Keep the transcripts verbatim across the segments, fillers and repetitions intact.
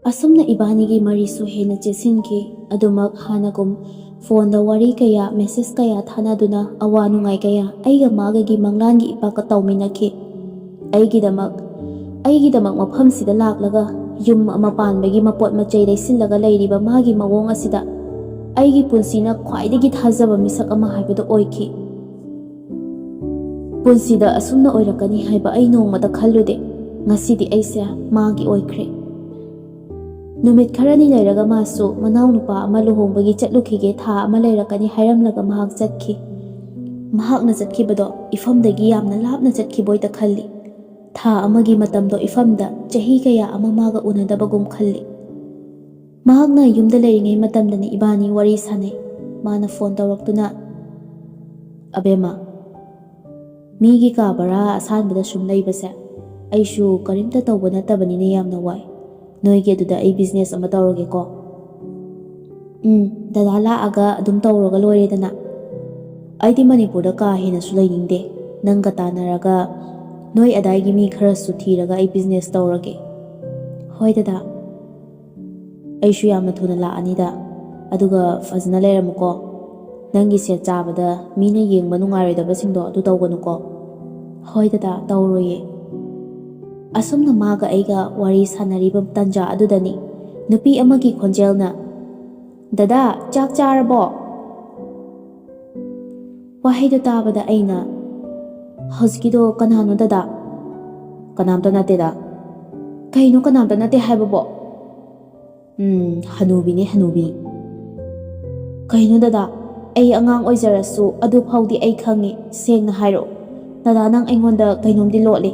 ꯑꯁꯨꯝꯅ ꯏꯕꯥꯅꯤꯒꯤ ꯃꯔꯤꯁꯨ ꯍꯦꯟꯅ ꯆꯦꯠꯁꯤꯟꯈꯤ꯫ ꯑꯗꯨꯃꯛ ꯍꯥꯟꯅꯒꯨꯝ ꯐꯣꯟꯗ ꯋꯥꯔꯤ ꯀꯌꯥ, ꯃꯦꯁꯦꯖ ꯀꯌꯥ ꯊꯥꯅꯗꯨꯅ ꯑꯋꯥ ꯅꯨꯡꯉꯥꯏ ꯀꯌꯥ ꯑꯩꯒ ꯃꯥꯒꯒꯤ ꯃꯪꯂꯥꯟꯒꯤ ꯏꯄꯥꯛꯀ ꯇꯧꯃꯤꯟꯅꯈꯤ꯫ ꯑꯩꯒꯤꯗꯃꯛ, ꯑꯩꯒꯤꯗꯃꯛ ꯃꯐꯝꯁꯤꯗ ꯂꯥꯛꯂꯒ ꯌꯨꯝ ꯑꯃ ꯄꯥꯟꯕꯒꯤ ꯃꯄꯣꯠ ꯃꯆꯩ ꯂꯩꯁꯤꯜꯂꯒ ꯂꯩꯔꯤꯕ ꯃꯥꯒꯤ ꯃꯑꯣꯡ ꯑꯁꯤꯗ ꯑꯩꯒꯤ ꯄꯨꯟꯁꯤꯅ ꯈ꯭ꯋꯥꯏꯗꯒꯤ ꯊꯥꯖꯕ ꯃꯤꯁꯛ ꯑꯃ ꯍꯥꯏꯕꯗꯨ ꯑꯣꯏꯈꯤ꯫ ꯄꯨꯟꯁꯤꯗ ꯑꯁꯨꯝꯅ ꯑꯣꯏꯔꯛꯀꯅꯤ ꯍꯥꯏꯕ ꯑꯩ ꯅꯣꯡꯃꯇ ꯈꯜꯂꯨꯗꯦ꯫ ꯉꯁꯤꯗꯤ ꯑꯩꯁꯦ ꯃꯥꯒꯤ ꯑꯣꯏꯈ꯭ꯔꯦ꯫ ꯅꯨꯃꯤꯠ ꯈꯔꯅꯤ ꯂꯩꯔꯒ ꯃꯥꯁꯨ ꯃꯅꯥꯎꯅꯨꯄꯥ ꯑꯃ ꯂꯨꯍꯣꯡꯕꯒꯤ ꯆꯠꯂꯨꯈꯤꯒꯦ, ꯊꯥ ꯑꯃ ꯂꯩꯔꯛꯀꯅꯤ ꯍꯥꯏꯔꯝꯂꯒ ꯃꯍꯥꯛ ꯆꯠꯈꯤ꯫ ꯃꯍꯥꯛꯅ ꯆꯠꯈꯤꯕꯗꯣ ꯏꯐꯝꯗꯒꯤ ꯌꯥꯝꯅ ꯂꯥꯞꯅ ꯆꯠꯈꯤꯕꯣꯏꯇ ꯈꯜꯂꯤ꯫ ꯊꯥ ꯑꯃꯒꯤ ꯃꯇꯝꯗꯣ ꯏꯐꯝꯗ ꯆꯍꯤ ꯀꯌꯥ ꯑꯃ ꯃꯥꯒ ꯎꯅꯗꯕꯒꯨꯝ ꯈꯜꯂꯤ꯫ ꯃꯍꯥꯛꯅ ꯌꯨꯝꯗ ꯂꯩꯔꯤꯉꯩ ꯃꯇꯝꯗꯅꯤ ꯏꯕꯥꯅꯤ ꯋꯥꯔꯤ ꯁꯥꯟꯅꯩ꯫ ꯃꯥꯅ ꯐꯣꯟ ꯇꯧꯔꯛꯇꯨꯅ, "ꯑꯕꯦꯝꯃ, ꯃꯤꯒꯤ ꯀꯥ ꯚꯔꯥ ꯑꯁꯥꯟꯕꯗ ꯁꯨꯝ ꯂꯩꯕꯁꯦ ꯑꯩꯁꯨ ꯀꯔꯤꯝꯇ ꯇꯧꯕ ꯅꯠꯇꯕꯅꯤꯅ ꯌꯥꯝꯅ ꯋꯥꯏ꯫ ꯅꯣꯏꯒꯤ ꯑꯗꯨꯗ ꯑꯩ ꯕꯤꯖꯤꯅꯦꯁ ꯑꯃ ꯇꯧꯔꯒꯦꯀꯣ꯫" "ꯎꯝ, ꯗꯗꯥ ꯂꯥꯛꯑꯒ ꯑꯗꯨꯝ ꯇꯧꯔꯒ ꯂꯣꯏꯔꯦꯗꯅ꯫ ꯑꯩꯗꯤ ꯃꯅꯤꯄꯨꯔꯗ ꯀꯥ ꯍꯦꯟꯅꯁꯨ ꯂꯩꯅꯤꯡꯗꯦ꯫ ꯅꯪꯒ ꯇꯥꯟꯅꯔꯒ ꯅꯣꯏ ꯑꯗꯥꯏꯒꯤ ꯃꯤ ꯈꯔꯁꯨ ꯊꯤꯔꯒ ꯑꯩ ꯕꯤꯖꯤꯅꯦꯁ ꯇꯧꯔꯒꯦ꯫" "ꯍꯣꯏ ꯗꯗꯥ꯫ ꯑꯩꯁꯨ ꯌꯥꯝꯅ ꯊꯨꯅ ꯂꯥꯛꯑꯅꯤꯗ꯫ ꯑꯗꯨꯒ ꯐꯖꯅ ꯂꯩꯔꯝꯃꯨꯀꯣ꯫ ꯅꯪꯒꯤ ꯁꯦꯠ ꯆꯥꯕꯗ ꯃꯤꯅ ꯌꯦꯡꯕ ꯅꯨꯡꯉꯥꯏꯔꯣꯏꯗꯕꯁꯤꯡꯗꯣ ꯑꯗꯨ ꯇꯧꯒꯅꯨꯀꯣ꯫" "ꯍꯣꯏ ꯗꯗꯥ, ꯇꯧꯔꯣꯏꯌꯦ꯫" ꯑꯁꯨꯝꯅ ꯃꯥꯒ ꯑꯩꯒ ꯋꯥꯔꯤ ꯁꯥꯟꯅꯔꯤꯕ ꯇꯟꯖꯥ ꯑꯗꯨꯗꯅꯤ ꯅꯨꯄꯤ ꯑꯃꯒꯤ ꯈꯣꯟꯖꯦꯜꯅ, "ꯗꯗꯥ, ꯆꯥꯛ ꯆꯥꯔꯕꯣ?" ꯋꯥꯍꯩꯗꯨ ꯇꯥꯕꯗ ꯑꯩꯅ, "ꯍꯧꯖꯤꯛꯀꯤꯗꯣ ꯀꯅꯥꯅꯣ ꯗꯗꯥ?" "ꯀꯅꯥꯝꯇ ꯅꯠꯇꯦꯗ꯫" "ꯀꯩꯅꯣ ꯀꯅꯥꯝꯇ ꯅꯠꯇꯦ ꯍꯥꯏꯕꯕꯣ?" "ꯎꯝ, ꯍꯅꯨꯕꯤꯅꯦ, ꯍꯅꯨꯕꯤ꯫" "ꯀꯩꯅꯣ ꯗꯗꯥ, ꯑꯩ ꯑꯉꯥꯡ ꯑꯣꯏꯖꯔꯁꯨ ꯑꯗꯨ ꯐꯥꯎꯗꯤ ꯑꯩ ꯈꯪꯉꯤ꯫ ꯁꯦꯡꯅ ꯍꯥꯏꯔꯛꯑꯣ꯫ ꯗꯗꯥ, ꯅꯪ ꯑꯩꯉꯣꯟꯗ ꯀꯩꯅꯣꯝꯗꯤ ꯂꯣꯠꯂꯤ꯫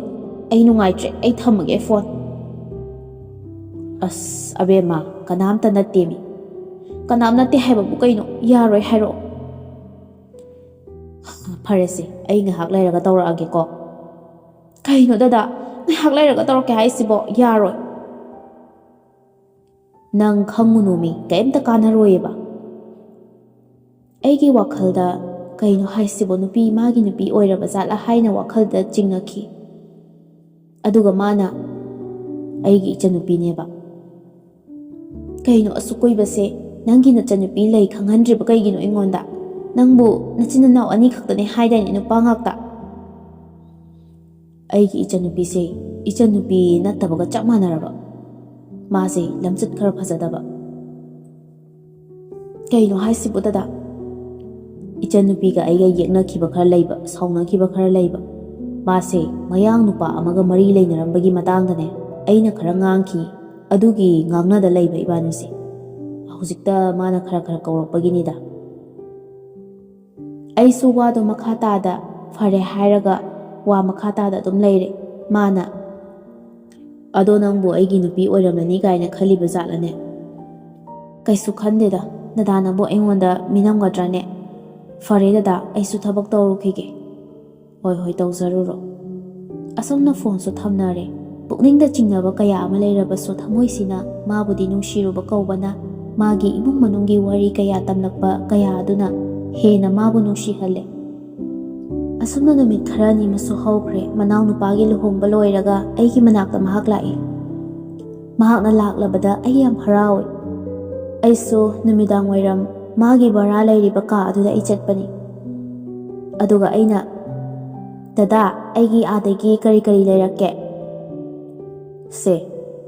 ꯑꯩ ꯅꯨꯡꯉꯥꯏꯇ꯭ꯔꯦ, ꯑꯩ ꯊꯝꯃꯒꯦ ꯐꯣꯟ꯫" "ꯑꯁ, ꯑꯕꯦꯝꯃ, ꯀꯅꯥꯝꯇ ꯅꯠꯇꯦꯃꯤ꯫" "ꯀꯅꯥꯝ ꯅꯠꯇꯦ ꯍꯥꯏꯕꯕꯨ ꯀꯩꯅꯣ? ꯌꯥꯔꯣꯏ, ꯍꯥꯏꯔꯛꯑꯣ꯫" "ꯐꯔꯦꯁꯦ, ꯑꯩ ꯉꯥꯏꯍꯥꯛ ꯂꯩꯔꯒ ꯇꯧꯔꯛꯑꯒꯦꯀꯣ꯫" "ꯀꯩꯅꯣ ꯗꯗꯥ, ꯉꯥꯏꯍꯥꯛ ꯂꯩꯔꯒ ꯇꯧꯔꯛꯀꯦ ꯍꯥꯏꯁꯤꯕꯣ? ꯌꯥꯔꯣꯏ꯫" "ꯅꯪ ꯈꯪꯉꯨꯅꯨ ꯃꯤ, ꯀꯩꯝꯇ ꯀꯥꯟꯅꯔꯣꯏꯌꯦꯕ꯫" ꯑꯩꯒꯤ ꯋꯥꯈꯜꯗ, "ꯀꯩꯅꯣ ꯍꯥꯏꯁꯤꯕꯣ, ꯅꯨꯄꯤ, ꯃꯥꯒꯤ ꯅꯨꯄꯤ ꯑꯣꯏꯔꯕ ꯖꯥꯠꯂꯥ?" ꯍꯥꯏꯅ ꯋꯥꯈꯜꯗ ꯆꯤꯡꯅꯈꯤ꯫ ꯑꯗꯨꯒ ꯃꯥꯅ, "ꯑꯩꯒꯤ ꯏꯆꯟꯅꯨꯄꯤꯅꯦꯕ꯫" "ꯀꯩꯅꯣ ꯑꯁꯨꯛ ꯀꯨꯏꯕꯁꯦ? ꯅꯪꯒꯤ ꯅꯆꯟꯅꯨꯄꯤ ꯂꯩ ꯈꯪꯍꯟꯗ꯭ꯔꯤꯕ ꯀꯩꯒꯤꯅꯣ ꯑꯩꯉꯣꯟꯗ? ꯅꯪꯕꯨ ꯅꯆꯤꯟ ꯅꯅꯥꯎ ꯑꯅꯤ ꯈꯛꯇꯅꯦ ꯍꯥꯏꯗꯥꯏꯅꯦ, ꯅꯨꯄꯥ ꯉꯥꯛꯇ?" "ꯑꯩꯒꯤ ꯏꯆꯟꯅꯨꯄꯤꯁꯦ ꯏꯆꯟꯅꯨꯄꯤ ꯅꯠꯇꯕꯒ ꯆꯞ ꯃꯥꯟꯅꯔꯕ꯫ ꯃꯥꯁꯦ ꯂꯝꯆꯠ ꯈꯔ ꯐꯖꯗꯕ꯫" "ꯀꯩꯅꯣ ꯍꯥꯏꯁꯤꯕꯨ, ꯗꯗꯥ?" "ꯏꯆꯟꯅꯨꯄꯤꯒ ꯑꯩꯒ ꯌꯦꯛꯅꯈꯤꯕ ꯈꯔ ꯂꯩꯕ, ꯁꯥꯎꯅꯈꯤꯕ ꯈꯔ ꯂꯩꯕ꯫ ꯃꯥꯁꯦ ꯃꯌꯥꯡ ꯅꯨꯄꯥ ꯑꯃꯒ ꯃꯔꯤ ꯂꯩꯅꯔꯝꯕꯒꯤ ꯃꯇꯥꯡꯗꯅꯦ, ꯑꯩꯅ ꯈꯔ ꯉꯥꯡꯈꯤ, ꯑꯗꯨꯒꯤ ꯉꯥꯡꯅꯗ ꯂꯩꯕ ꯏꯕꯥꯅꯤꯁꯦ꯫ ꯍꯧꯖꯤꯛꯇ ꯃꯥꯅ ꯈꯔ ꯈꯔ ꯀꯧꯔꯛꯄꯒꯤꯅꯤꯗ꯫" ꯑꯩꯁꯨ ꯋꯥꯗꯣ ꯃꯈꯥ ꯇꯥꯗ ꯐꯔꯦ ꯍꯥꯏꯔꯒ ꯋꯥ ꯃꯈꯥ ꯇꯥꯗ ꯑꯗꯨꯝ ꯂꯩꯔꯦ꯫ ꯃꯥꯅ, "ꯑꯗꯣ ꯅꯪꯕꯨ ꯑꯩꯒꯤ ꯅꯨꯄꯤ ꯑꯣꯏꯔꯝꯂꯅꯤ ꯀꯥꯏꯅ ꯈꯜꯂꯤꯕ ꯖꯥꯠꯂꯅꯦ?" "ꯀꯩꯁꯨ ꯈꯟꯗꯦꯗ, ꯗꯗꯥꯅꯕꯨ ꯑꯩꯉꯣꯟꯗ ꯃꯤꯅꯝꯒꯗ꯭ꯔꯅꯦ? ꯐꯔꯦ ꯗꯗꯥ, ꯑꯩꯁꯨ ꯊꯕꯛ ꯇꯧꯔꯨꯈꯤꯒꯦ꯫" "ꯍꯣꯏ ꯍꯣꯏ, ꯇꯧꯖꯔꯨꯔꯣ꯫" ꯑꯁꯣꯝꯅ ꯐꯣꯟꯁꯨ ꯊꯝꯅꯔꯦ꯫ ꯄꯨꯛꯅꯤꯡꯗ ꯆꯤꯡꯅꯕ ꯀꯌꯥ ꯑꯃ ꯂꯩꯔꯕꯁꯨ ꯊꯃꯣꯏꯁꯤꯅ ꯃꯥꯕꯨꯗꯤ ꯅꯨꯡꯁꯤꯔꯨꯕ ꯀꯧꯕꯅ ꯃꯥꯒꯤ ꯏꯃꯨꯡ ꯃꯅꯨꯡꯒꯤ ꯋꯥꯔꯤ ꯀꯌꯥ ꯇꯝꯂꯛꯄ ꯀꯌꯥ ꯑꯗꯨꯅ ꯍꯦꯟꯅ ꯃꯥꯕꯨ ꯅꯨꯡꯁꯤꯍꯜꯂꯦ꯫ ꯑꯁꯨꯝꯅ ꯅꯨꯃꯤꯠ ꯈꯔꯅꯤ ꯑꯃꯁꯨ ꯍꯧꯈ꯭ꯔꯦ꯫ ꯃꯅꯥꯎꯅꯨꯄꯥꯒꯤ ꯂꯨꯍꯣꯡꯕ ꯂꯣꯏꯔꯒ ꯑꯩꯒꯤ ꯃꯅꯥꯛꯇ ꯃꯍꯥꯛ ꯂꯥꯛꯏ꯫ ꯃꯍꯥꯛꯅ ꯂꯥꯛꯂꯕꯗ ꯑꯩ ꯌꯥꯝ ꯍꯔꯥꯎꯏ꯫ ꯑꯩꯁꯨ ꯅꯨꯃꯤꯗꯥꯡ ꯋꯥꯏꯔꯝ ꯃꯥꯒꯤ ꯚꯔꯥ ꯂꯩꯔꯤꯕ ꯀꯥ ꯑꯗꯨꯗ ꯑꯩ ꯆꯠꯄꯅꯤ꯫ ꯑꯗꯨꯒ ꯑꯩꯅ, "ꯗꯗꯥ, ꯑꯩꯒꯤ ꯑꯥꯗꯒꯤ ꯀꯔꯤ ꯀꯔꯤ ꯂꯩꯔꯛꯀꯦ?" "ꯁꯦ,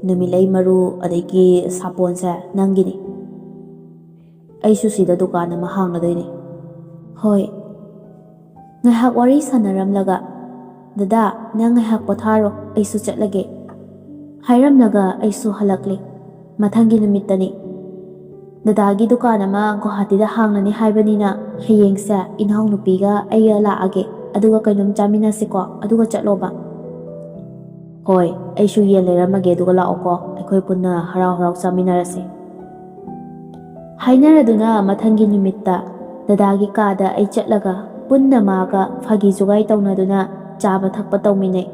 ꯅꯨꯃꯤꯠꯂꯩ ꯃꯔꯨ ꯑꯗꯒꯤ ꯁꯥꯄꯣꯟꯁꯦ ꯅꯪꯒꯤꯅꯤ꯫ ꯑꯩꯁꯨ ꯁꯤꯗ ꯗꯨꯀꯥꯟ ꯑꯃ ꯍꯥꯡꯒꯗꯣꯏꯅꯤ꯫" "ꯍꯣꯏ꯫" ꯉꯥꯏꯍꯥꯛ ꯋꯥꯔꯤ ꯁꯥꯟꯅꯔꯝꯂꯒ, "ꯗꯗꯥ, ꯅꯪ ꯉꯥꯏꯍꯥꯛ ꯄꯣꯊꯥꯔꯣ, ꯑꯩꯁꯨ ꯆꯠꯂꯒꯦ" ꯍꯥꯏꯔꯝꯂꯒ ꯑꯩꯁꯨ ꯍꯜꯂꯛꯂꯦ꯫ ꯃꯊꯪꯒꯤ ꯅꯨꯃꯤꯠꯇꯅꯤ꯫ "ꯗꯗꯥꯒꯤ ꯗꯨꯀꯥꯟ ꯑꯃ ꯒꯨꯋꯥꯍꯥꯇꯤꯗ ꯍꯥꯡꯅꯅꯤ ꯍꯥꯏꯕꯅꯤꯅ ꯍꯌꯦꯡꯁꯦ ꯏꯅꯥꯎꯅꯨꯄꯤꯒ ꯑꯩꯒ ꯂꯥꯛꯑꯒꯦ, ꯑꯗꯨꯒ ꯀꯩꯅꯣꯝ ꯆꯥꯃꯤꯟꯅꯁꯤꯀꯣ, ꯑꯗꯨꯒ ꯆꯠꯂꯣꯕ꯫" "ꯍꯣꯏ, ꯑꯩꯁꯨ ꯌꯦꯟ ꯂꯩꯔꯝꯃꯒꯦ, ꯑꯗꯨꯒ ꯂꯥꯛꯑꯣꯀꯣ, ꯑꯩꯈꯣꯏ ꯄꯨꯟꯅ ꯍꯔꯥꯎ ꯍꯔꯥꯎ ꯆꯥꯃꯤꯟꯅꯔꯁꯦ" ꯍꯥꯏꯅꯔꯗꯨꯅ ꯃꯊꯪꯒꯤ ꯅꯨꯃꯤꯠꯇ ꯗꯗꯥꯒꯤ ꯀꯥꯗ ꯑꯩ ꯆꯠꯂꯒ ꯄꯨꯟꯅ ꯃꯥꯒ ꯐꯥꯒꯤ ꯖꯨꯒꯥꯏ ꯇꯧꯅꯗꯨꯅ ꯆꯥꯕ ꯊꯛꯄ ꯇꯧꯃꯤꯟꯅꯩ꯫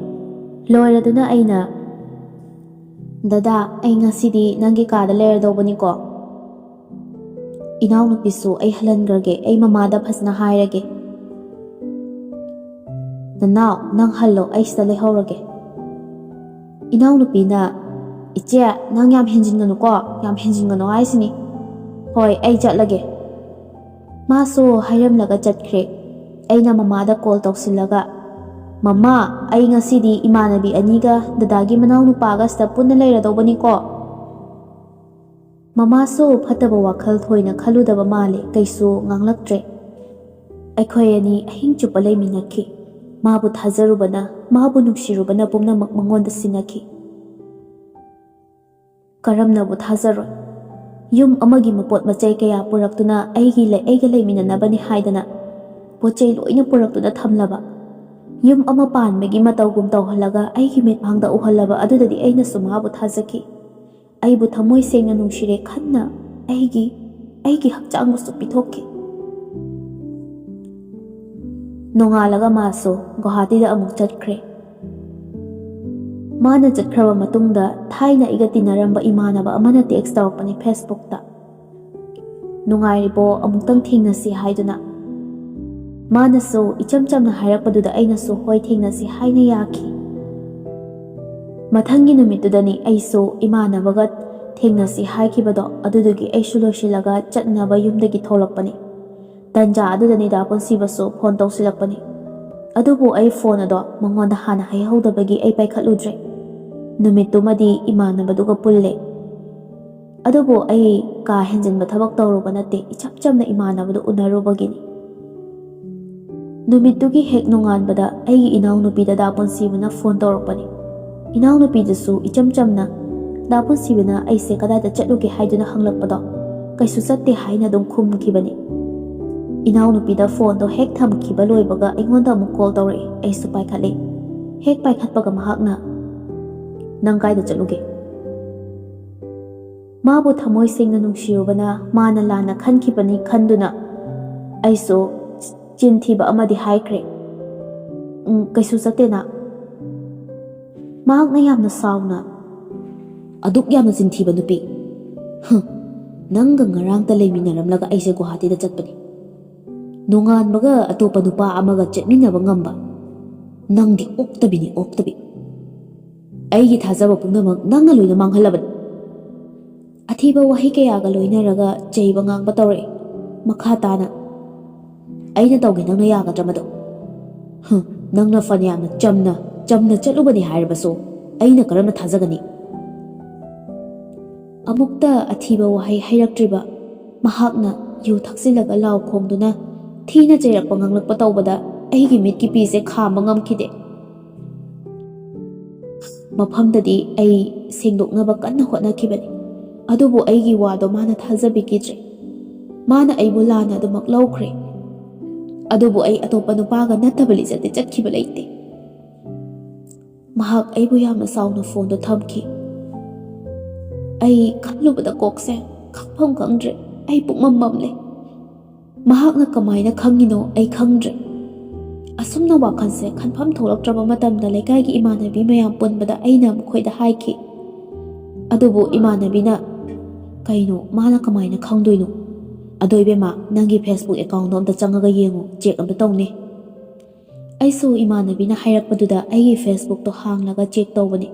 ꯂꯣꯏꯔꯗꯨꯅ ꯑꯩꯅ, "ꯗꯗꯥ, ꯑꯩ ꯉꯁꯤꯗꯤ ꯅꯪꯒꯤ ꯀꯥꯗ ꯂꯩꯔꯗꯧꯕꯅꯤꯀꯣ꯫ ꯏꯅꯥꯎꯅꯨꯄꯤꯁꯨ ꯑꯩ ꯍꯜꯍꯟꯈ꯭ꯔꯒꯦ, ꯑꯩ ꯃꯃꯥꯗ ꯐꯖꯅ ꯍꯥꯏꯔꯒꯦ꯫" "ꯅꯅꯥꯎ, ꯅꯪ ꯍꯜꯂꯣ, ꯑꯩ ꯁꯤꯗ ꯂꯩꯍꯧꯔꯒꯦ꯫" ꯏꯅꯥꯎꯅꯨꯄꯤꯅ "ꯏꯆꯦ, ꯅꯪ ꯌꯥꯝ ꯍꯦꯟꯖꯤꯟꯒꯅꯨꯀꯣ, ꯌꯥꯝ ꯍꯦꯟꯖꯤꯟꯒꯅꯨ ꯍꯥꯏꯁꯤꯅꯤ꯫ ꯍꯣꯏ, ꯑꯩ ꯆꯠꯂꯒꯦ꯫" ꯃꯥꯁꯨ ꯍꯥꯏꯔꯝꯂꯒ ꯆꯠꯈ꯭ꯔꯦ꯫ ꯑꯩꯅ ꯃꯃꯥꯗ ꯀꯣꯜ ꯇꯧꯁꯤꯜꯂꯒ, "ꯃꯃꯥ, ꯑꯩ ꯉꯁꯤꯗꯤ ꯏꯃꯥꯟꯅꯕꯤ ꯑꯅꯤꯒ ꯗꯗꯥꯒꯤ ꯃꯅꯥꯎꯅꯨꯄꯥꯒ ꯁꯤꯗ ꯄꯨꯟꯅ ꯂꯩꯔꯗꯧꯕꯅꯤꯀꯣ꯫" ꯃꯃꯥꯁꯨ ꯐꯠꯇꯕ ꯋꯥꯈꯜ ꯊꯣꯏꯅ ꯈꯜꯂꯨꯗꯕ ꯃꯥꯜꯂꯦ, ꯀꯩꯁꯨ ꯉꯥꯡꯂꯛꯇ꯭ꯔꯦ꯫ ꯑꯩꯈꯣꯏ ꯑꯅꯤ ꯑꯍꯤꯡ ꯆꯨꯞꯄ ꯂꯩꯃꯤꯟꯅꯈꯤ꯫ ꯃꯥꯕꯨ ꯊꯥꯖꯔꯨꯕꯅ, ꯃꯥꯕꯨ ꯅꯨꯡꯁꯤꯔꯨꯕꯅ ꯄꯨꯝꯅꯃꯛ ꯃꯉꯣꯟꯗ ꯁꯤꯟꯅꯈꯤ꯫ ꯀꯔꯝꯅꯕꯨ ꯊꯥꯖꯔꯣꯏ? ꯌꯨꯝ ꯑꯃꯒꯤ ꯃꯄꯣꯠ ꯃꯆꯩ ꯀꯌꯥ ꯄꯨꯔꯛꯇꯨꯅ ꯑꯩꯒꯤ ꯂꯩ-, ꯑꯩꯒ ꯂꯩꯃꯤꯟꯅꯅꯕꯅꯤ ꯍꯥꯏꯗꯅ ꯄꯣꯠ ꯆꯩ ꯂꯣꯏꯅ ꯄꯨꯔꯛꯇꯨꯅ ꯊꯝꯂꯕ, ꯌꯨꯝ ꯑꯃ ꯄꯥꯟꯕꯒꯤ ꯃꯇꯧꯒꯨꯝ ꯇꯧꯍꯜꯂꯒ ꯑꯩꯒꯤ ꯃꯤꯠꯃꯥꯡꯗ ꯎꯍꯜꯂꯕ ꯑꯗꯨꯗꯗꯤ ꯑꯩꯅꯁꯨ ꯃꯥꯕꯨ ꯊꯥꯖꯈꯤ꯫ ꯑꯩꯕꯨ ꯊꯃꯣꯏ ꯁꯦꯡꯅ ꯅꯨꯡꯁꯤꯔꯦ ꯈꯟꯅ ꯑꯩꯒꯤ, ꯑꯩꯒꯤ ꯍꯛꯆꯥꯡꯕꯨꯁꯨ ꯄꯤꯊꯣꯛꯈꯤ꯫ ꯅꯣꯡꯉꯥꯜꯂꯒ ꯃꯥꯁꯨ ꯒꯨꯋꯥꯍꯥꯇꯤꯗ ꯑꯃꯨꯛ ꯆꯠꯈ꯭ꯔꯦ꯫ ꯃꯥꯅ ꯆꯠꯈ꯭ꯔꯕ ꯃꯇꯨꯡꯗ ꯊꯥꯏꯅ ꯑꯩꯒ ꯇꯤꯟꯅꯔꯝꯕ ꯏꯃꯥꯟꯅꯕ ꯑꯃꯅ ꯇꯦꯛꯁ ꯇꯧꯔꯛꯄꯅꯤ ꯐꯦꯁꯕꯨꯛꯇ, "ꯅꯨꯡꯉꯥꯏꯔꯤꯕꯣ? ꯑꯃꯨꯛꯇꯪ ꯊꯦꯡꯅꯁꯤ" ꯍꯥꯏꯗꯨꯅ꯫ ꯃꯥꯅꯁꯨ ꯏꯆꯝ ꯆꯝꯅ ꯍꯥꯏꯔꯛꯄꯗꯨꯗ ꯑꯩꯅꯁꯨ "ꯍꯣꯏ, ꯊꯦꯡꯅꯁꯤ" ꯍꯥꯏꯅ ꯌꯥꯈꯤ꯫ ꯃꯊꯪꯒꯤ ꯅꯨꯃꯤꯠꯇꯨꯗꯅꯤ ꯑꯩꯁꯨ ꯏꯃꯥꯟꯅꯕꯒ ꯊꯦꯡꯅꯁꯤ ꯍꯥꯏꯈꯤꯕꯗꯣ, ꯑꯗꯨꯗꯨꯒꯤ ꯑꯩꯁꯨ ꯂꯣꯏꯁꯤꯜꯂꯒ ꯆꯠꯅꯕ ꯌꯨꯝꯗꯒꯤ ꯊꯣꯛꯂꯛꯄꯅꯤ꯫ ꯇꯟꯖꯥ ꯑꯗꯨꯗꯅꯤ ꯗꯥ ꯄꯨꯟꯁꯤꯕꯁꯨ ꯐꯣꯟ ꯇꯧꯁꯤꯜꯂꯛꯄꯅꯤ꯫ ꯑꯗꯨꯕꯨ ꯑꯩ ꯐꯣꯟ ꯑꯗꯣ ꯃꯉꯣꯟꯗ ꯍꯥꯟꯅ ꯍꯥꯏꯍꯧꯗꯕꯒꯤ ꯑꯩ ꯄꯥꯏꯈꯠꯂꯨꯗ꯭ꯔꯦ꯫ ꯅꯨꯃꯤꯠꯇꯨꯃꯗꯤ ꯏꯃꯥꯟꯅꯕꯗꯨꯒ ꯄꯨꯜꯂꯦ꯫ ꯑꯗꯨꯕꯨ ꯑꯩ ꯀꯥ ꯍꯦꯟꯖꯤꯟꯕ ꯊꯕꯛ ꯇꯧꯔꯨꯕ ꯅꯠꯇꯦ, ꯏꯆꯝ ꯆꯝꯅ ꯏꯃꯥꯟꯅꯕꯗꯨ ꯎꯅꯔꯨꯕꯒꯤꯅꯤ꯫ ꯅꯨꯃꯤꯠꯇꯨꯒꯤ ꯍꯦꯛ ꯅꯣꯡꯉꯥꯟꯕꯗ ꯑꯩꯒꯤ ꯏꯅꯥꯎꯅꯨꯄꯤꯗ ꯗꯥ ꯄꯨꯟꯁꯤꯕꯅ ꯐꯣꯟ ꯇꯧꯔꯛꯄꯅꯤ꯫ ꯏꯅꯥꯎꯅꯨꯄꯤꯗꯨꯁꯨ ꯏꯆꯝ ꯆꯝꯅ ꯗꯥ ꯄꯨꯟꯁꯤꯕꯅ ꯑꯩꯁꯦ ꯀꯗꯥꯏꯗ ꯆꯠꯂꯨꯒꯦ ꯍꯥꯏꯗꯨꯅ ꯍꯪꯂꯛꯄꯗꯣ, "ꯀꯩꯁꯨ ꯆꯠꯇꯦ" ꯍꯥꯏꯅ ꯑꯗꯨꯝ ꯈꯨꯝꯈꯤꯕꯅꯤ꯫ ꯏꯅꯥꯎꯅꯨꯄꯤꯗ ꯐꯣꯟꯗꯣ ꯍꯦꯛ ꯊꯝꯈꯤꯕ ꯂꯣꯏꯕꯒ ꯑꯩꯉꯣꯟꯗ ꯑꯃꯨꯛ ꯀꯣꯜ ꯇꯧꯔꯛꯏ꯫ ꯑꯩꯁꯨ ꯄꯥꯏꯈꯠꯂꯤ꯫ ꯍꯦꯛ ꯄꯥꯏꯈꯠꯄꯒ ꯃꯍꯥꯛꯅ, "ꯅꯪ ꯀꯥꯏꯗ ꯆꯠꯂꯨꯒꯦ?" ꯃꯥꯕꯨ ꯊꯃꯣꯏ ꯁꯦꯡꯅ ꯅꯨꯡꯁꯤꯔꯨꯕꯅ ꯃꯥꯅ ꯂꯥꯟꯅ ꯈꯟꯈꯤꯕꯅꯤ ꯈꯟꯗꯨꯅ ꯑꯩꯁꯨ ꯆꯤꯟ ꯊꯤꯕ ꯑꯃꯗꯤ ꯍꯥꯏꯈ꯭ꯔꯦ꯫ "ꯎꯝ, ꯀꯩꯁꯨ ꯆꯠꯇꯦꯅ꯫" ꯃꯍꯥꯛꯅ ꯌꯥꯝꯅ ꯁꯥꯎꯅ, "ꯑꯗꯨꯛ ꯌꯥꯝꯅ ꯆꯤꯟꯊꯤꯕ ꯅꯨꯄꯤ! ꯍꯨꯝ, ꯅꯪꯒ ꯉꯔꯥꯡꯇ ꯂꯩꯃꯤꯟꯅꯔꯝꯂꯒ ꯑꯩꯁꯦ ꯒꯨꯋꯥꯍꯥꯇꯤꯗ ꯆꯠꯄꯅꯤ꯫ ꯅꯣꯡꯉꯥꯟꯕꯒ ꯑꯇꯣꯞꯄ ꯅꯨꯄꯥ ꯑꯃꯒ ꯆꯠꯃꯤꯟꯅꯕ ꯉꯝꯕ? ꯅꯪꯗꯤ ꯑꯣꯛꯇꯕꯤꯅꯤ, ꯑꯣꯛꯇꯕꯤ!" ꯑꯩꯒꯤ ꯊꯥꯖꯕ ꯄꯨꯝꯅꯃꯛ ꯅꯪꯅ ꯂꯣꯏꯅ ꯃꯥꯡꯍꯜꯂꯕꯅꯤ꯫ ꯑꯊꯤꯕ ꯋꯥꯍꯩ ꯀꯌꯥꯒ ꯂꯣꯏꯅꯔꯒ ꯆꯩꯕ ꯉꯥꯡꯕ ꯇꯧꯔꯛꯏ꯫ ꯃꯈꯥ ꯇꯥꯅ, "ꯑꯩꯅ ꯇꯧꯒꯦ, ꯅꯪꯅ ꯌꯥꯒꯗ꯭ꯔꯥ ꯃꯗꯣ? ꯍꯨꯝ, ꯅꯪꯅ ꯐꯅꯌꯥꯝꯅ ꯆꯝꯅ, ꯆꯝꯅ ꯆꯠꯂꯨꯕꯅꯤ ꯍꯥꯏꯔꯕꯁꯨ ꯑꯩꯅ ꯀꯔꯝꯅ ꯊꯥꯖꯒꯅꯤ?" ꯑꯃꯨꯛꯇ ꯑꯊꯤꯕ ꯋꯥꯍꯩ ꯍꯥꯏꯔꯛꯇ꯭ꯔꯤꯕ ꯃꯍꯥꯛꯅ ꯌꯨ ꯊꯛꯆꯤꯜꯂꯒ ꯂꯥꯎ ꯈꯣꯡꯗꯨꯅ ꯊꯤꯅ ꯆꯩꯔꯛꯄ ꯉꯥꯡꯂꯛꯄ ꯇꯧꯕꯗ ꯑꯩꯒꯤ ꯃꯤꯠꯀꯤ ꯄꯤꯁꯦ ꯈꯥꯝꯕ ꯉꯝꯈꯤꯗꯦ꯫ ꯃꯐꯝꯗꯗꯤ ꯑꯩ ꯁꯦꯡꯗꯣꯛꯅꯕ ꯀꯟꯅ ꯍꯣꯠꯅꯈꯤꯕꯅꯤ, ꯑꯗꯨꯕꯨ ꯑꯩꯒꯤ ꯋꯥꯗꯣ ꯃꯥꯅ ꯊꯥꯖꯕꯤꯈꯤꯗ꯭ꯔꯦ꯫ ꯃꯥꯅ ꯑꯩꯕꯨ ꯂꯥꯟꯅ ꯑꯗꯨꯃꯛ ꯂꯧꯈ꯭ꯔꯦ, ꯑꯗꯨꯕꯨ ꯑꯩ ꯑꯇꯣꯞꯄ ꯅꯨꯄꯥꯒ ꯅꯠꯇꯕ ꯂꯤꯆꯠꯇꯤ ꯆꯠꯈꯤꯕ ꯂꯩꯇꯦ꯫ ꯃꯍꯥꯛ ꯑꯩꯕꯨ ꯌꯥꯝꯅ ꯁꯥꯎꯅ ꯐꯣꯟꯗꯣ ꯊꯝꯈꯤ꯫ ꯑꯩ ꯈꯜꯂꯨꯕꯗ ꯀꯣꯛꯁꯦ ꯈꯪꯐꯝ ꯈꯪꯗ꯭ꯔꯦ꯫ ꯑꯩ ꯄꯨꯛꯃꯝ ꯃꯝꯂꯦ꯫ ꯃꯍꯥꯛꯅ ꯀꯃꯥꯏꯅ ꯈꯪꯉꯤꯅꯣ ꯑꯩ ꯈꯪꯗ꯭ꯔꯦ꯫ ꯑꯁꯨꯝꯅ ꯋꯥꯈꯜꯁꯦ ꯈꯟꯐꯝ ꯊꯣꯛꯂꯛꯇ꯭ꯔꯕ ꯃꯇꯝꯗ ꯂꯩꯀꯥꯏꯒꯤ ꯏꯃꯥꯟꯅꯕꯤ ꯃꯌꯥꯝ ꯄꯨꯟꯕꯗ ꯑꯩꯅ ꯃꯈꯣꯏꯗ ꯍꯥꯏꯈꯤ꯫ ꯑꯗꯨꯕꯨ ꯏꯃꯥꯟꯅꯕꯤꯅ, "ꯀꯩꯅꯣ, ꯃꯥꯅ ꯀꯃꯥꯏꯅ ꯈꯪꯗꯣꯏꯅꯣ? ꯑꯗꯣ ꯏꯕꯦꯝꯃ, ꯅꯪꯒꯤ Facebook accountꯗꯣ ꯑꯝꯇ ꯆꯪꯉꯒ ꯌꯦꯡꯉꯨ, check ꯑꯝꯇ ꯇꯧꯅꯦ꯫" ꯑꯩꯁꯨ ꯏꯃꯥꯟꯅꯕꯤꯅ ꯍꯥꯏꯔꯛꯄꯗꯨꯗ ꯑꯩꯒꯤ Facebookꯇꯣ ꯍꯥꯡꯂꯒ check ꯇꯧꯕꯅꯤ꯫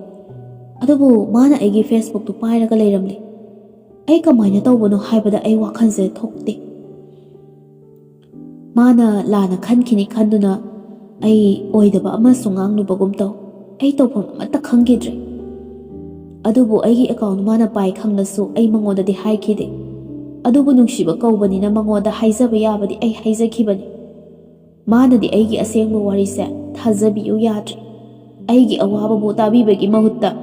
ꯑꯗꯨꯕꯨ ꯃꯥꯅ ꯑꯩꯒꯤ Facebookꯇꯣ ꯄꯥꯏꯔꯒ ꯂꯩꯔꯝꯂꯦ꯫ ꯑꯩ ꯀꯃꯥꯏꯅ ꯇꯧꯕꯅꯣ ꯍꯥꯏꯕꯗ ꯑꯩ ꯋꯥꯈꯜꯁꯦ ꯊꯣꯛꯇꯦ꯫ ꯃꯥꯅ ꯂꯥꯟꯅ ꯈꯟꯈꯤꯅꯤ ꯈꯟꯗꯨꯅ ꯑꯩ ꯑꯣꯏꯗꯕ ꯑꯃꯁꯨ ꯉꯥꯡꯂꯨꯕꯒꯨꯝ ꯇꯧ꯫ ꯑꯩ ꯇꯧꯐꯝ ꯑꯃꯠꯇ ꯈꯪꯈꯤꯗ꯭ꯔꯦ꯫ ꯑꯗꯨꯕꯨ ꯑꯩꯒꯤ account ꯃꯥꯅ ꯄꯥꯏ ꯈꯪꯂꯁꯨ ꯑꯩ ꯃꯉꯣꯟꯗꯗꯤ ꯍꯥꯏꯈꯤꯗꯦ꯫ ꯑꯗꯨꯕꯨ ꯅꯨꯡꯁꯤꯕ ꯀꯧꯕꯅꯤꯅ ꯃꯉꯣꯟꯗ ꯍꯥꯏꯖꯕ ꯌꯥꯕꯗꯤ ꯑꯩ ꯍꯥꯏꯖꯈꯤꯕꯅꯤ꯫ ꯃꯥꯅꯗꯤ ꯑꯩꯒꯤ ꯑꯁꯦꯡꯕ ꯋꯥꯔꯤꯁꯦ ꯊꯥꯖꯕꯤꯌꯨ ꯌꯥꯗ꯭ꯔꯦ꯫ ꯑꯩꯒꯤ ꯑꯋꯥꯕꯕꯨ ꯇꯥꯕꯤꯕꯒꯤ ꯃꯍꯨꯠꯇ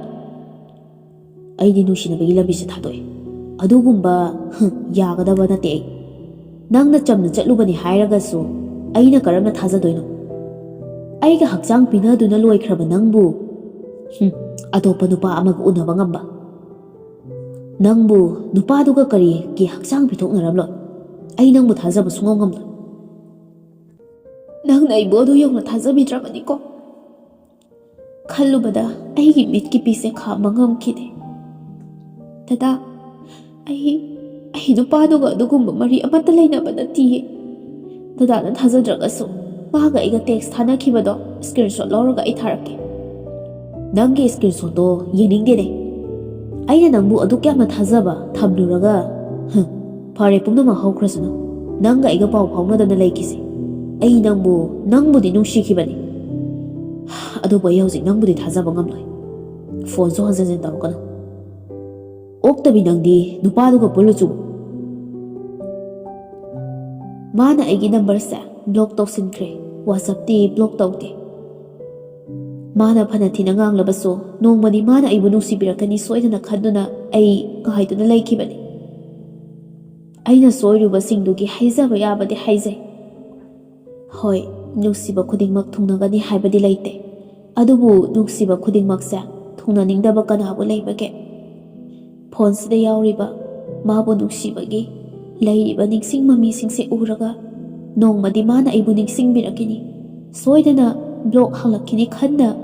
ꯑꯩꯗꯤ ꯅꯨꯡꯁꯤꯅꯕꯒꯤ ꯂꯝꯕꯤꯁꯦ ꯊꯥꯗꯣꯛꯑꯦ꯫ ꯑꯗꯨꯒꯨꯝꯕ, ꯍꯨꯝ, ꯌꯥꯒꯗꯕ ꯅꯠꯇꯦ ꯑꯩ꯫ ꯅꯪꯅ ꯆꯝꯅ ꯆꯠꯂꯨꯕꯅꯤ ꯍꯥꯏꯔꯒꯁꯨ ꯑꯩꯅ ꯀꯔꯝꯅ ꯊꯥꯖꯗꯣꯏꯅꯣ? ꯑꯩꯒ ꯍꯛꯆꯥꯡ ꯄꯤꯅꯗꯨꯅ ꯂꯣꯏꯈ꯭ꯔꯕ ꯅꯪꯕꯨ, ꯍꯨꯝ, ꯑꯇꯣꯞꯄ ꯅꯨꯄꯥ ꯑꯃꯒ ꯎꯅꯕ ꯉꯝꯕ? ꯅꯪꯕꯨ ꯅꯨꯄꯥꯗꯨꯒ ꯀꯔꯤꯒꯤ ꯍꯛꯆꯥꯡ ꯄꯤꯊꯣꯛꯅꯔꯝꯂꯣꯏ? ꯑꯩ ꯅꯪꯕꯨ ꯊꯥꯖꯕ ꯁꯨꯡꯉꯝ ꯉꯝꯂꯣꯏ꯫ ꯅꯪꯅ ꯑꯩꯕꯨ ꯑꯗꯨ ꯌꯧꯅ ꯊꯥꯖꯕꯤꯗ꯭ꯔꯕꯅꯤꯀꯣ꯫ ꯈꯜꯂꯨꯕꯗ ꯑꯩꯒꯤ ꯃꯤꯠꯀꯤ ꯄꯤꯁꯦ ꯈꯥꯝꯕ ꯉꯝꯈꯤꯗꯦ꯫ ꯗꯗꯥ, ꯑꯩ, ꯑꯩ ꯅꯨꯄꯥꯗꯨꯒ ꯑꯗꯨꯒꯨꯝꯕ ꯃꯔꯤ ꯑꯃꯠꯇ ꯂꯩꯅꯕ ꯅꯠꯇꯤꯌꯦ꯫ ꯗꯗꯥꯅ ꯊꯥꯖꯗ꯭ꯔꯒꯁꯨ ꯃꯥꯒ ꯑꯩꯒ text ꯊꯥꯅꯈꯤꯕꯗꯣ screenshot ꯂꯧꯔꯒ ꯑꯩ ꯊꯥꯔꯛꯀꯦ꯫ ꯅꯪꯒꯤ screenshotꯇꯣ ꯌꯦꯡꯅꯤꯡꯗꯦꯅꯦ꯫ ꯑꯩꯅ ꯅꯪꯕꯨ ꯑꯗꯨꯛ ꯌꯥꯝꯅ ꯊꯥꯖꯕ ꯊꯝꯂꯨꯔꯒ, ꯍꯝ, ꯐꯔꯦ, ꯄꯨꯝꯅꯃꯛ ꯍꯧꯈ꯭ꯔꯁꯅꯨ꯫ ꯅꯪꯒ ꯑꯩꯒ ꯄꯥꯎ ꯐꯥꯎꯅꯗꯅ ꯂꯩꯈꯤꯁꯦ꯫ ꯑꯩ ꯅꯪꯕꯨ, ꯅꯪꯕꯨꯗꯤ ꯅꯨꯡꯁꯤꯈꯤꯕꯅꯤ, ꯑꯗꯨꯕꯨ ꯑꯩ ꯍꯧꯖꯤꯛ ꯅꯪꯕꯨꯗꯤ ꯊꯥꯖꯕ ꯉꯝꯂꯣꯏ꯫ ꯐꯣꯟꯁꯨ ꯍꯟꯖꯤꯟ ꯍꯟꯖꯤꯟ ꯇꯧꯔꯛꯀꯅꯨ꯫ ꯑꯣꯛꯇꯕꯤ ꯅꯪꯗꯤ ꯅꯨꯄꯥꯗꯨꯒ ꯄꯨꯜꯂꯨꯆꯨ꯫ ꯃꯥꯅ ꯑꯩꯒꯤ ꯅꯝꯕꯔꯁꯦ ꯕ꯭ꯂꯣꯛ ꯇꯧꯁꯤꯟꯈ꯭ꯔꯦ, WhatsAppꯇꯤ ꯕ꯭ꯂꯣꯛ ꯇꯧꯗꯦ꯫ ꯃꯥꯅ ꯐꯅ ꯊꯤꯅ ꯉꯥꯡꯂꯕꯁꯨ, ꯅꯣꯡꯃꯗꯤ ꯃꯥꯅ ꯑꯩꯕꯨ ꯅꯨꯡꯁꯤꯕꯤꯔꯛꯀꯅꯤ ꯁꯣꯏꯗꯅ ꯈꯟꯗꯨꯅ ꯑꯩ ꯉꯥꯏꯗꯨꯅ ꯂꯩꯈꯤꯕꯅꯤ꯫ ꯑꯩꯅ ꯁꯣꯏꯔꯨꯕꯁꯤꯡꯗꯨꯒꯤ ꯍꯥꯏꯖꯕ ꯌꯥꯕꯗꯤ ꯍꯥꯏꯖꯩ꯫ ꯍꯣꯏ, ꯅꯨꯡꯁꯤꯕ ꯈꯨꯗꯤꯡꯃꯛ ꯊꯨꯡꯅꯒꯅꯤ ꯍꯥꯏꯕꯗꯤ ꯂꯩꯇꯦ, ꯑꯗꯨꯕꯨ ꯅꯨꯡꯁꯤꯕ ꯈꯨꯗꯤꯡꯃꯛꯁꯦ ꯊꯨꯡꯅꯅꯤꯡꯗꯕ ꯀꯅꯥꯕꯨ ꯂꯩꯕꯒꯦ? ꯐꯣꯟꯁꯤꯗ ꯌꯥꯎꯔꯤꯕ ꯃꯥꯕꯨ ꯅꯨꯡꯁꯤꯕꯒꯤ ꯂꯩꯔꯤꯕ ꯅꯤꯡꯁꯤꯡ ꯃꯃꯤꯁꯤꯡꯁꯦ ꯎꯔꯒ, ꯅꯣꯡꯃꯗꯤ ꯃꯥꯅ ꯑꯩꯕꯨ ꯅꯤꯡꯁꯤꯡꯕꯤꯔꯛꯈꯤꯅꯤ, ꯁꯣꯏꯗꯅ ꯕ꯭ꯂꯣꯛ ꯍꯥꯡꯂꯛꯈꯤꯅꯤ ꯈꯟꯅ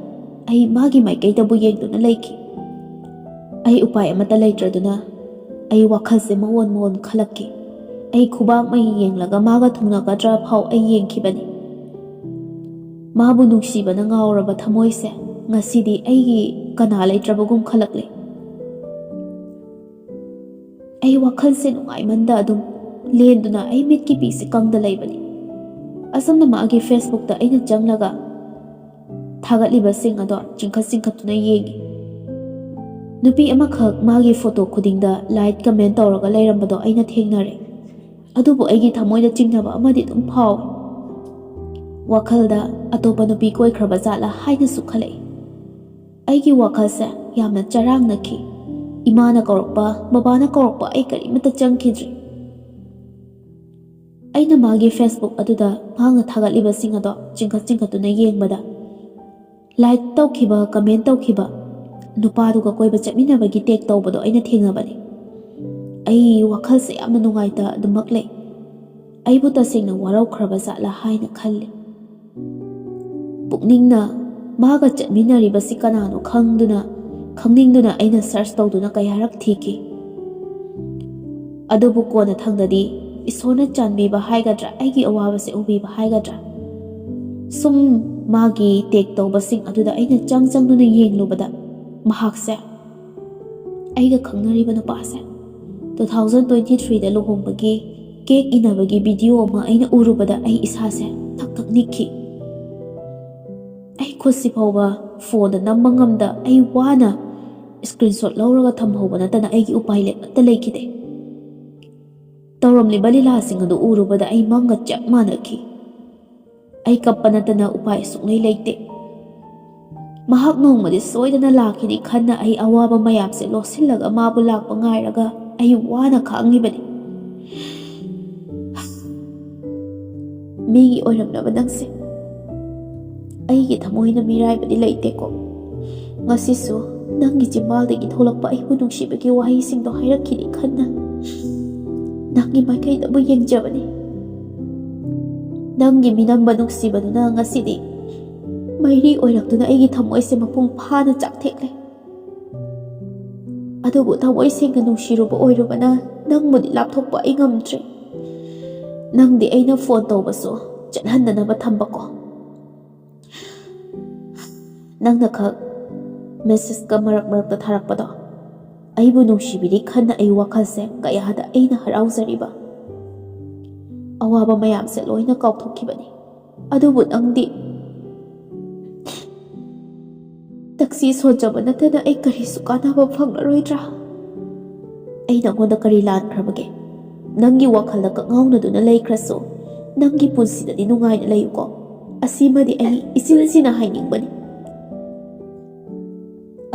ꯑꯩ ꯃꯥꯒꯤ ꯃꯥꯏꯀꯩꯗꯕꯨ ꯌꯦꯡꯗꯨꯅ ꯂꯩꯈꯤ꯫ ꯑꯩ ꯎꯄꯥꯏ ꯑꯃꯠꯇ ꯂꯩꯇ꯭ꯔꯗꯨꯅ ꯑꯩ ꯋꯥꯈꯜꯁꯦ ꯃꯑꯣꯟ ꯃꯑꯣꯟ ꯈꯜꯂꯛꯈꯤ꯫ ꯑꯩ ꯈꯨꯕꯥꯛ ꯃꯩ ꯌꯦꯡꯂꯒ ꯃꯥꯒ ꯊꯨꯡꯅꯒꯗ꯭ꯔꯥ ꯐꯥꯎ ꯑꯩ ꯌꯦꯡꯈꯤꯕꯅꯤ꯫ ꯃꯥꯕꯨ ꯅꯨꯡꯁꯤꯕꯅ ꯉꯥꯎꯔꯕ ꯊꯃꯣꯏꯁꯦ ꯉꯁꯤꯗꯤ ꯑꯩꯒꯤ ꯀꯅꯥ ꯂꯩꯇ꯭ꯔꯕꯒꯨꯝ ꯈꯜꯂꯛꯂꯦ꯫ ꯑꯩ ꯋꯥꯈꯜꯁꯦ ꯅꯨꯡꯉꯥꯏꯃꯟꯗ ꯑꯗꯨꯝ ꯂꯦꯟꯗꯨꯅ ꯑꯩ ꯃꯤꯠꯀꯤ ꯄꯤꯁꯦ ꯀꯪꯗ ꯂꯩꯕꯅꯤ꯫ ꯑꯁꯨꯝꯅ ꯃꯥꯒꯤ Facebookꯇ ꯑꯩꯅ ꯆꯪꯂꯒ ꯊꯥꯒꯠꯂꯤꯕꯁꯤꯡ ꯑꯗꯣ ꯆꯤꯡꯈꯠ ꯆꯤꯡꯈꯠꯇꯨꯅ ꯌꯦꯡꯉꯤ꯫ ꯅꯨꯄꯤ ꯑꯃꯈꯛ ꯃꯥꯒꯤ ꯐꯣꯇꯣ ꯈꯨꯗꯤꯡꯗ like comment ꯇꯧꯔꯒ ꯂꯩꯔꯝꯕꯗꯣ ꯑꯩꯅ ꯊꯦꯡꯅꯔꯦ꯫ ꯑꯗꯨꯕꯨ ꯑꯩꯒꯤ ꯊꯃꯣꯏꯗ ꯆꯤꯡꯅꯕ ꯑꯃꯗꯤ ꯑꯗꯨꯝ ꯐꯥꯎꯏ꯫ ꯋꯥꯈꯜꯗ ꯑꯇꯣꯞꯄ ꯅꯨꯄꯤ ꯀꯣꯏꯈ꯭ꯔꯕ ꯖꯥꯠꯂꯥ ꯍꯥꯏꯅꯁꯨ ꯈꯜꯂꯛꯏ꯫ ꯑꯩꯒꯤ ꯋꯥꯈꯜꯁꯦ ꯌꯥꯝꯅ ꯆꯔꯥꯡꯅꯈꯤ꯫ ꯏꯃꯥꯅ ꯀꯧꯔꯛꯄ, ꯕꯕꯥꯅ ꯀꯧꯔꯛꯄ ꯑꯩ ꯀꯔꯤꯃꯠꯇ ꯆꯪꯈꯤꯗ꯭ꯔꯤ꯫ ꯑꯩꯅ ꯃꯥꯒꯤ Facebook ꯑꯗꯨꯗ ꯃꯍꯥꯛꯅ ꯊꯥꯒꯠꯂꯤꯕꯁꯤꯡ ꯑꯗꯣ ꯆꯤꯡꯈꯠ ꯆꯤꯡꯈꯠꯇꯨꯅ ꯌꯦꯡꯕꯗ, like ꯇꯧꯈꯤꯕ, comment ꯇꯧꯈꯤꯕ, ꯅꯨꯄꯥꯗꯨꯒ ꯀꯣꯏꯕ ꯆꯠꯃꯤꯟꯅꯕꯒꯤ tag ꯇꯧꯕꯗꯣ ꯑꯩꯅ ꯊꯦꯡꯅꯕꯅꯤ꯫ ꯑꯩ ꯋꯥꯈꯜꯁꯦ ꯌꯥꯝꯅ ꯅꯨꯡꯉꯥꯏꯇ ꯑꯗꯨꯃꯛ ꯂꯩ꯫ ꯑꯩꯕꯨ ꯇꯁꯦꯡꯅ ꯋꯥꯔꯧꯈ꯭ꯔꯕ ꯖꯥꯠꯂꯥ ꯍꯥꯏꯅ ꯈꯜꯂꯤ꯫ ꯄꯨꯛꯅꯤꯡꯅ ꯃꯥꯒ ꯆꯠꯃꯤꯟꯅꯔꯤꯕꯁꯤ ꯀꯅꯥꯅꯣ ꯈꯪꯗꯨꯅ, ꯈꯪꯅꯤꯡꯗꯨꯅ ꯑꯩꯅ search ꯇꯧꯗꯨꯅ ꯀꯌꯥꯔꯛ ꯊꯤꯈꯤ꯫ ꯑꯗꯨꯕꯨ ꯀꯣꯟꯅꯊꯪꯗꯗꯤ ꯏꯁꯣꯔꯅ ꯆꯥꯟꯕꯤꯕ ꯍꯥꯏꯒꯗ꯭ꯔꯥ, ꯑꯩꯒꯤ ꯑꯋꯥꯕꯁꯦ ꯎꯕꯤꯕ ꯍꯥꯏꯒꯗ꯭ꯔꯥ, ꯁꯨꯝ ꯃꯥꯒꯤ ꯇꯦꯛ ꯇꯧꯕꯁꯤꯡ ꯑꯗꯨꯗ ꯑꯩꯅ ꯆꯪ ꯆꯪꯗꯨꯅ ꯌꯦꯡꯂꯨꯕꯗ, ꯃꯍꯥꯛꯁꯦ, ꯑꯩꯒ ꯈꯪꯅꯔꯤꯕ ꯅꯨꯄꯥꯁꯦ, ꯇꯨ ꯊꯥꯎꯖꯟ ꯇ꯭ꯋꯦꯟꯇꯤ ꯊ꯭ꯔꯤꯗ ꯂꯨꯍꯣꯡꯕꯒꯤ ꯀꯦꯛ ꯏꯟꯅꯕꯒꯤ ꯚꯤꯗꯤꯑꯣ ꯑꯃ ꯑꯩꯅ ꯎꯔꯨꯕꯗ ꯑꯩ ꯏꯁꯥꯁꯦ ꯊꯛ ꯊꯛ ꯅꯤꯛꯈꯤ꯫ ꯑꯩ ꯈꯨꯠꯁꯤ ꯐꯥꯎꯕ ꯐꯣꯟꯗ ꯅꯝꯕ ꯉꯝꯗ ꯑꯩ ꯋꯥꯅ ꯁ꯭ꯀ꯭ꯔꯤꯟꯁꯣꯠ ꯂꯧꯔꯒ ꯊꯝꯍꯧꯕ ꯅꯠꯇꯅ ꯑꯩꯒꯤ ꯎꯄꯥꯏ ꯂꯩ ꯑꯃꯠꯇ ꯂꯩꯈꯤꯗꯦ꯫ ꯇꯧꯔꯝꯂꯤꯕ ꯂꯤꯂꯥꯁꯤꯡ ꯑꯗꯨ ꯎꯔꯨꯕꯗ ꯑꯩ ꯃꯪꯒ ꯆꯞ ꯃꯥꯟꯅꯈꯤ꯫ ꯑꯩ ꯀꯞꯄ ꯅꯠꯇꯅ ꯎꯄꯥꯏ ꯁꯨꯡꯂꯩ ꯂꯩꯇꯦ꯫ ꯃꯍꯥꯛ ꯅꯣꯡꯃꯗꯤ ꯁꯣꯏꯗꯅ ꯂꯥꯛꯈꯤꯅꯤ ꯈꯟꯅ ꯑꯩ ꯑꯋꯥꯕ ꯃꯌꯥꯝꯁꯦ ꯂꯣꯠꯁꯤꯜꯂꯒ ꯃꯥꯕꯨ ꯂꯥꯛꯄ ꯉꯥꯏꯔꯒ ꯑꯩ ꯋꯥꯅ ꯈꯥꯡꯉꯤꯕꯅꯤ꯫ ꯃꯤꯒꯤ ꯑꯣꯏꯔꯝꯂꯕ ꯅꯪꯁꯦ ꯑꯩꯒꯤ ꯊꯃꯣꯏꯅ ꯃꯤꯔꯥꯏꯕꯗꯤ ꯂꯩꯇꯦꯀꯣ꯫ ꯉꯁꯤꯁꯨ ꯅꯪꯒꯤ ꯆꯤꯝꯕꯥꯜꯗꯒꯤ ꯊꯣꯛꯂꯛꯄ ꯑꯩꯕꯨ ꯅꯨꯡꯁꯤꯕꯒꯤ ꯋꯥꯍꯩꯁꯤꯡꯗꯣ ꯍꯥꯏꯔꯛꯈꯤꯅꯤ ꯈꯟꯅ ꯅꯪꯒꯤ ꯃꯥꯏꯀꯩꯗꯕꯨ ꯌꯦꯡꯖꯕꯅꯤ꯫ ꯅꯪꯒꯤ ꯃꯤꯅꯝꯕ ꯅꯨꯡꯁꯤꯕꯗꯨꯅ ꯉꯁꯤꯗꯤ ꯃꯩꯔꯤ ꯑꯣꯏꯔꯛꯇꯨꯅ ꯑꯩꯒꯤ ꯊꯃꯣꯏꯁꯦ ꯃꯄꯨꯡ ꯐꯥꯅ ꯆꯥꯛꯊꯦꯛꯂꯦ꯫ ꯑꯗꯨꯕꯨ ꯊꯃꯣꯏ ꯁꯦꯡꯅ ꯅꯨꯡꯁꯤꯔꯨꯕ ꯑꯣꯏꯔꯨꯕꯅ ꯅꯪꯕꯨꯗꯤ ꯂꯥꯞꯊꯣꯛꯄ ꯑꯩ ꯉꯝꯗ꯭ꯔꯦ꯫ ꯅꯪꯗꯤ ꯑꯩꯅ ꯐꯣꯟ ꯇꯧꯕꯁꯨ ꯆꯠꯍꯟꯗꯅꯕ ꯊꯝꯕꯀꯣ꯫ ꯅꯪꯅ ꯈꯛ ꯃꯦꯁꯦꯖꯀ ꯃꯔꯛ ꯃꯔꯛꯇ ꯊꯥꯔꯛꯄꯗꯣ ꯑꯩꯕꯨ ꯅꯨꯡꯁꯤꯕꯤꯔꯤ ꯈꯟꯅ ꯑꯩ ꯋꯥꯈꯜꯁꯦ ꯀꯌꯥꯗ ꯑꯩꯅ ꯍꯔꯥꯎꯖꯔꯤꯕ꯫ ꯑꯋꯥꯕ ꯃꯌꯥꯝꯁꯦ ꯂꯣꯏꯅ ꯀꯥꯎꯊꯣꯛꯈꯤꯕꯅꯤ꯫ ꯑꯗꯨꯕꯨ ꯅꯪꯗꯤ ꯇꯛꯁꯤ ꯁꯣꯟꯖꯕ ꯅꯠꯇꯅ ꯑꯩ ꯀꯔꯤꯁꯨ ꯀꯥꯟꯅꯕ ꯐꯪꯂꯔꯣꯏꯗ꯭ꯔꯥ? ꯑꯩ ꯅꯪꯉꯣꯟꯗ ꯀꯔꯤ ꯂꯥꯟꯈ꯭ꯔꯕꯒꯦ? ꯅꯪꯒꯤ ꯋꯥꯈꯜꯗ ꯀꯛꯉꯥꯎꯅꯗꯨꯅ ꯂꯩꯈ꯭ꯔꯁꯨ, ꯅꯪꯒꯤ ꯄꯨꯟꯁꯤꯗꯗꯤ ꯅꯨꯡꯉꯥꯏꯅ ꯂꯩꯌꯨꯀꯣ꯫ ꯑꯁꯤꯃꯗꯤ ꯑꯩ ꯏꯆꯤꯟꯁꯤꯅ ꯍꯥꯏꯅꯤꯡꯕꯅꯤ꯫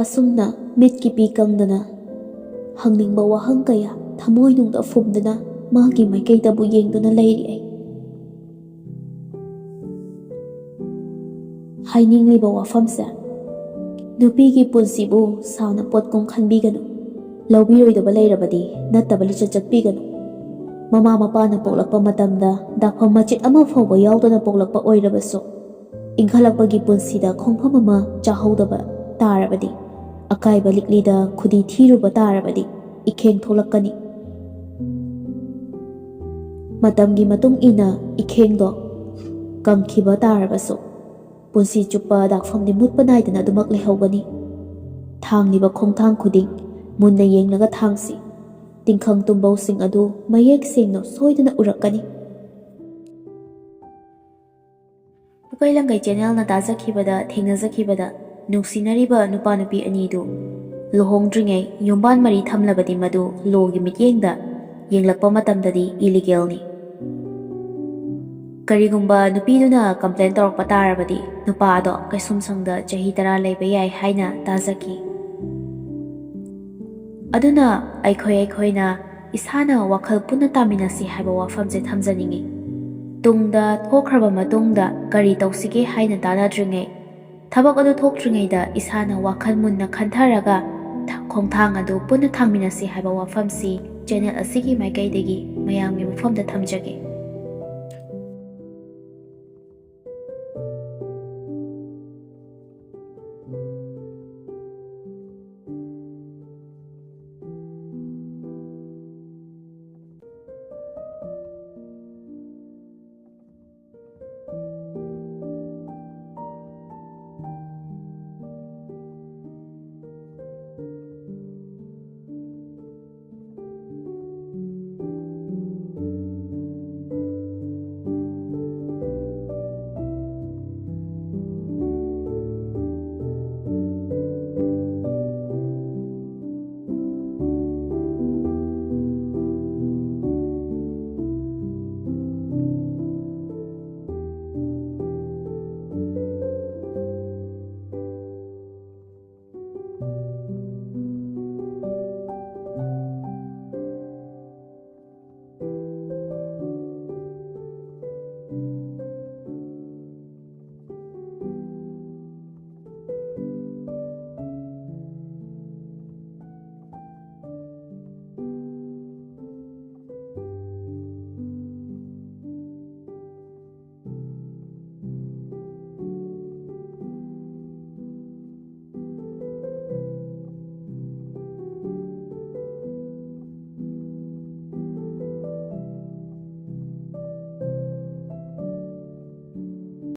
ꯑꯁꯨꯝꯅ ꯃꯤꯠꯀꯤ ꯄꯤ ꯀꯪꯗꯅ ꯍꯪꯅꯤꯡꯕ ꯋꯥꯍꯪ ꯀꯌꯥ ꯊꯃꯣꯏꯅꯨꯡꯗ ꯐꯨꯝꯗꯨꯅ ꯃꯥꯒꯤ ꯃꯥꯏꯀꯩꯗꯕꯨ ꯌꯦꯡꯗꯨꯅ ꯂꯩꯔꯤ ꯑꯩ꯫ ꯍꯥꯏꯅꯤꯡꯂꯤꯕ ꯋꯥꯐꯝꯁꯦ, ꯅꯨꯄꯤꯒꯤ ꯄꯨꯟꯁꯤꯕꯨ ꯁꯥꯎꯅ ꯄꯣꯠꯀꯨꯝ ꯈꯟꯕꯤꯒꯅꯨ꯫ ꯂꯧꯕꯤꯔꯣꯏꯗꯕ ꯂꯩꯔꯕꯗꯤ ꯅꯠꯇꯕ ꯂꯤꯆꯠ ꯆꯠꯄꯤꯒꯅꯨ꯫ ꯃꯃꯥ ꯃꯄꯥꯅ ꯄꯣꯛꯂꯛꯄ ꯃꯇꯝꯗ ꯗꯥꯛꯐꯝ ꯃꯆꯦꯠ ꯑꯃ ꯐꯥꯎꯕ ꯌꯥꯎꯗꯅ ꯄꯣꯛꯂꯛꯄ ꯑꯣꯏꯔꯕꯁꯨ, ꯏꯟꯈꯠꯂꯛꯄꯒꯤ ꯄꯨꯟꯁꯤꯗ ꯈꯣꯡꯐꯝ ꯑꯃ ꯆꯥꯍꯧꯗꯕ ꯇꯥꯔꯕꯗꯤ, ꯑꯀꯥꯏꯕ ꯂꯤꯛꯂꯤꯗ ꯈꯨꯗꯤ ꯊꯤꯔꯨꯕ ꯇꯥꯔꯕꯗꯤ, ꯏꯈꯦꯡ ꯊꯣꯛꯂꯛꯀꯅꯤ꯫ ꯃꯇꯝꯒꯤ ꯃꯇꯨꯡ ꯏꯟꯅ ꯏꯈꯦꯡꯗꯣ ꯀꯪꯈꯤꯕ ꯇꯥꯔꯕꯁꯨ, ꯄꯨꯟꯁꯤ ꯆꯨꯞꯄ ꯗꯥꯛꯐꯝꯗꯤ ꯃꯨꯠꯄ ꯅꯥꯏꯗꯅ ꯑꯗꯨꯃꯛ ꯂꯩꯍꯧꯒꯅꯤ꯫ ꯊꯥꯡꯂꯤꯕ ꯈꯣꯡꯊꯥꯡ ꯈꯨꯗꯤꯡ ꯃꯨꯟꯅ ꯌꯦꯡꯂꯒ ꯊꯥꯡꯁꯤ꯫ ꯇꯤꯡꯈꯪ ꯇꯨꯝꯕꯧꯁꯤꯡ ꯑꯗꯨ ꯃꯌꯦꯛ ꯁꯦꯡꯅ ꯁꯣꯏꯗꯅ ꯎꯔꯛꯀꯅꯤ꯫ ꯎꯀꯩ ꯂꯪꯒꯩ ꯆꯦꯅꯦꯜꯅ ꯇꯥꯖꯈꯤꯕꯗ, ꯊꯦꯡꯅꯖꯈꯤꯕꯗ, ꯅꯨꯡꯁꯤꯅꯔꯤꯕ ꯅꯨꯄꯥ ꯅꯨꯄꯤ ꯑꯅꯤꯗꯨ ꯂꯨꯍꯣꯡꯗ꯭ꯔꯤꯉꯩ ꯌꯨꯝꯕꯥꯟ ꯃꯔꯤ ꯊꯝꯂꯕꯗꯤ ꯃꯗꯨ ꯂꯣꯒꯤ ꯃꯤꯠꯌꯦꯡꯗ ꯌꯦꯡꯂꯛꯄ ꯃꯇꯝꯗꯗꯤ ꯏꯂꯤꯒꯦꯜꯅꯤ꯫ ꯀꯔꯤꯒꯨꯝꯕ ꯅꯨꯄꯤꯗꯨꯅ ꯀꯝꯄ꯭ꯂꯦꯟ ꯇꯧꯔꯛꯄ ꯇꯥꯔꯕꯗꯤ ꯅꯨꯄꯥ ꯑꯗꯣ ꯀꯩꯁꯨꯝꯁꯪꯗ ꯆꯍꯤ ꯇꯔꯥ ꯂꯩꯕ ꯌꯥꯏ ꯍꯥꯏꯅ ꯇꯥꯖꯈꯤ꯫ ꯑꯗꯨꯅ ꯑꯩꯈꯣꯏ ꯑꯩꯈꯣꯏꯅ ꯏꯁꯥꯅ ꯋꯥꯈꯜ ꯄꯨꯟꯅ ꯇꯥꯃꯤꯟꯅꯁꯤ ꯍꯥꯏꯕ ꯋꯥꯐꯝꯁꯦ ꯊꯝꯖꯅꯤꯡꯉꯤ꯫ ꯇꯨꯡꯗ ꯊꯣꯛꯈ꯭ꯔꯕ ꯃꯇꯨꯡꯗ ꯀꯔꯤ ꯇꯧꯁꯤꯒꯦ ꯍꯥꯏꯅ ꯇꯥꯟꯅꯗ꯭ꯔꯤꯉꯩ, ꯊꯕꯛ ꯑꯗꯨ ꯊꯣꯛꯇ꯭ꯔꯤꯉꯩꯗ ꯏꯁꯥꯅ ꯋꯥꯈꯜ ꯃꯨꯟꯅ ꯈꯟꯊꯔꯒ ꯊ-, ꯈꯣꯡꯊꯥꯡ ꯑꯗꯨ ꯄꯨꯟꯅ ꯊꯥꯡꯃꯤꯟꯅꯁꯤ ꯍꯥꯏꯕ ꯋꯥꯐꯝꯁꯤ ꯆꯦꯅꯦꯜ ꯑꯁꯤꯒꯤ ꯃꯥꯏꯀꯩꯗꯒꯤ ꯃꯌꯥꯝꯒꯤ ꯃꯐꯝꯗ ꯊꯝꯖꯒꯦ꯫